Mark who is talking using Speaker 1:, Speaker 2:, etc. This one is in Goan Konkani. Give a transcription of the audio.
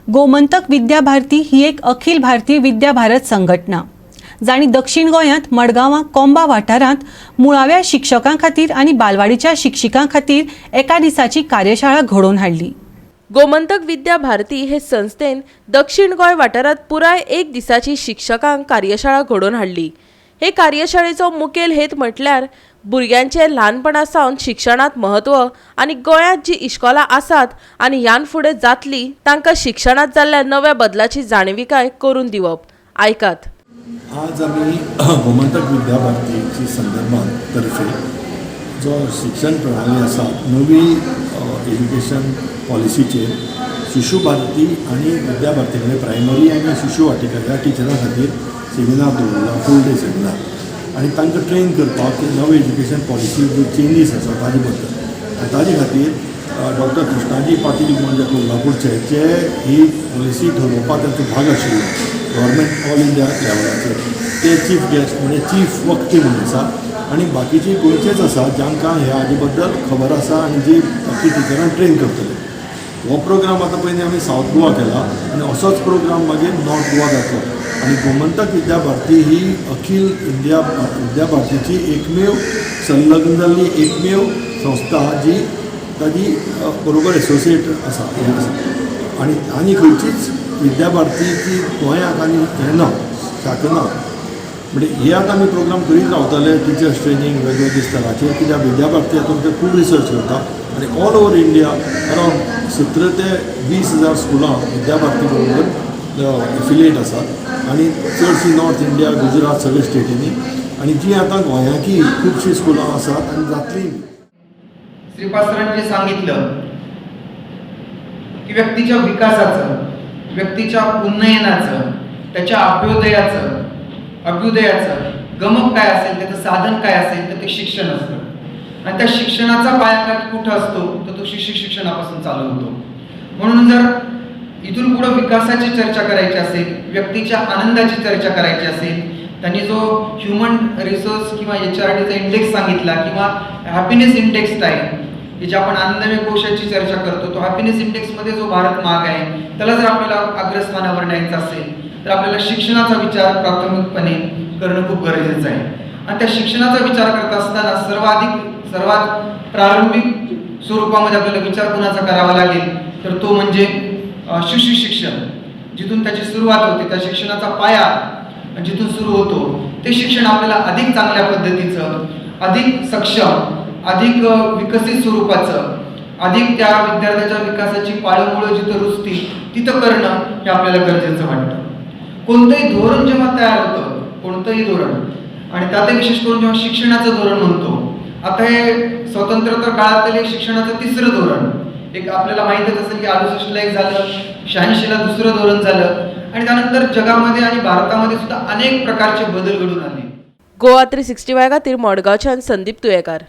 Speaker 1: गोमंतक विद्या भारती ही एक अखिल भारतीय विद्या भारत संघटना जांणी दक्षिण गोंयांत मडगांवां कोंबा वाठारांत मुळाव्या शिक्षकां खातीर आनी बालवाडीच्या शिक्षिकां खातीर एका दिसाची कार्यशाळा घडोवन हाडली.
Speaker 2: गोमंतक विद्या भारती हे संस्थेन दक्षिण गोंय वाठारांत पुराय एक दिसाची शिक्षकांक कार्यशाळा घडोवन हाडली. हे कार्यशाळेचो मुखेल हेत म्हटल्यार भुरग्यांचें ल्हानपणा सावन शिक्षणांत म्हत्व आनी गोंयांत जीं इश्कोलां आसात आनी ह्यान फुडें जातलीं तांकां शिक्षणांत जाल्ल्या नव्या बदलाची जाणविकाय करून दिवप. आयकात.
Speaker 3: आज आमी गोमंतक विद्या भारतीची संदर्भात तर्फे जो शिक्षण प्रणाली आसा, नवी एज्युकेशन पॉलिसीचेर शिशु भारती आनी विद्या भारती कडेन प्रायमरी आनी शिशु वाटिका ह्या टिचरां खातीर सेमिनार दवरला, फूल डे सेमिनार, आनी तांकां ट्रेन करपाक की नवी एज्युकेशन पॉलिसी ज्यो चेंजीस आसा ताजे बद्दल. आनी ताजे खातीर डॉक्टर कृष्णाजी पाटील म्हूण जे कोल्हापूरचे, जे ही पॉलिसी ठरोवपाक तांचो भाग आशिल्लो गव्हर्मेंट ऑल इंडिया लेवलाचेर, ते चीफ गेस्ट म्हणजे चीफ वक्ते म्हणून आसा आनी बाकीचे गोंयचेच आसा जांकां ह्या हाजे बद्दल खबर आसा आनी जे बाकी टिचरांक ट्रेन करतले. हो प्रोग्राम आतां पयलीं आमी सावथ गोवा केला आनी असोच प्रोग्राम मागीर नॉर्थ गोवा जातलो. आनी गोमंतक विद्या भारती ही अखिल इंडिया विद्या भारतीची एकमेव संलग्न जाल्ली एकमेव संस्था जी ताजी बरोबर एसोसिएट आसा, हें आसा. आनी आनी खंयचीच विद्या भारतीची गोंयाक आनी हें ना, शाखा ना. म्हणजे हे आतां आमी प्रोग्राम करीत रावतले, टिचर्स ट्रेनींग वेगवेगळ्या स्तराचेर, कित्याक विद्या भारती हातूंत ते खूब रिसर्च करता आनी ऑल ओवर इंडिया अरावंड 17 ते 20 हजार स्कुलां विद्या भारती बरोबर एफिलिएट आसात आनी चडशीं नॉर्थ इंडिया, गुजरात, सगळे स्टेटींनी आनी जी आतां गोंयांकी खुबशीं स्कुलां आसात आनी जातलीं.
Speaker 4: श्रीपाद सरांनी जे सांगितलं की व्यक्तीच्या विकासाचं, व्यक्तीच्या उन्नयनाचं, त्याच्या अभ्युदयाचं गमक काय असेल, त्याचं साधन काय असेल, तर ते शिक्षण असतं. आणि त्या शिक्षणाचा पाया काय कुठं असतो, तर तो शिक्षक शिक्षणापासून चालू होतो. म्हणून जर इथून पुढं विकासाची चर्चा करायची असेल, व्यक्तीच्या आनंदाची चर्चा करायची असेल, त्यांनी जो ह्युमन रिसोर्स किंवा एचआरडीचा इंडेक्स सांगितला किंवा हॅपीनेस इंडेक्स आहे की जे आपण आनंदमय कोशाची चर्चा करतो, तो हॅपीनेस इंडेक्समध्ये जो भारत माग आहे, त्याला जर आपल्याला अग्रस्थानावर न्यायचं असेल, तर आपल्याला शिक्षणाचा विचार प्राथमिकपणे करणं खूप गरजेचं आहे. आणि त्या शिक्षणाचा विचार करत असताना सर्वाधिक, सर्वात प्रारंभिक स्वरूपामध्ये आपल्याला विचार कुणाचा करावा लागेल, तर तो म्हणजे शिशु शिक्षण. जिथून त्याची सुरुवात होते, त्या शिक्षणाचा पाया जिथून सुरू होतो, ते शिक्षण आपल्याला अधिक चांगल्या पद्धतीचं, अधिक सक्षम, अधिक विकसित स्वरूपाचं, अधिक त्या विद्यार्थ्याच्या विकासाची पाळंमुळं जिथं रुजतील तिथं करणं हे आपल्याला गरजेचं वाटतं. कोणतंही धोरण जेव्हा तयार होतं, कोणतंही धोरण आणि त्यातही विशेष करून जेव्हा शिक्षणाचं धोरण म्हणतो, आता हे स्वतंत्र काळातील शिक्षणाचं तिसरं धोरण एक आपल्याला माहीतच असेल की 68ला एक झालं, 86ला दुसरं धोरण झालं आणि त्यानंतर जगामध्ये आणि भारतामध्ये सुद्धा अनेक प्रकारचे बदल घडून आले.
Speaker 2: गोवा 365 खातीर मडगांवच्यान संदीप तुयेकार.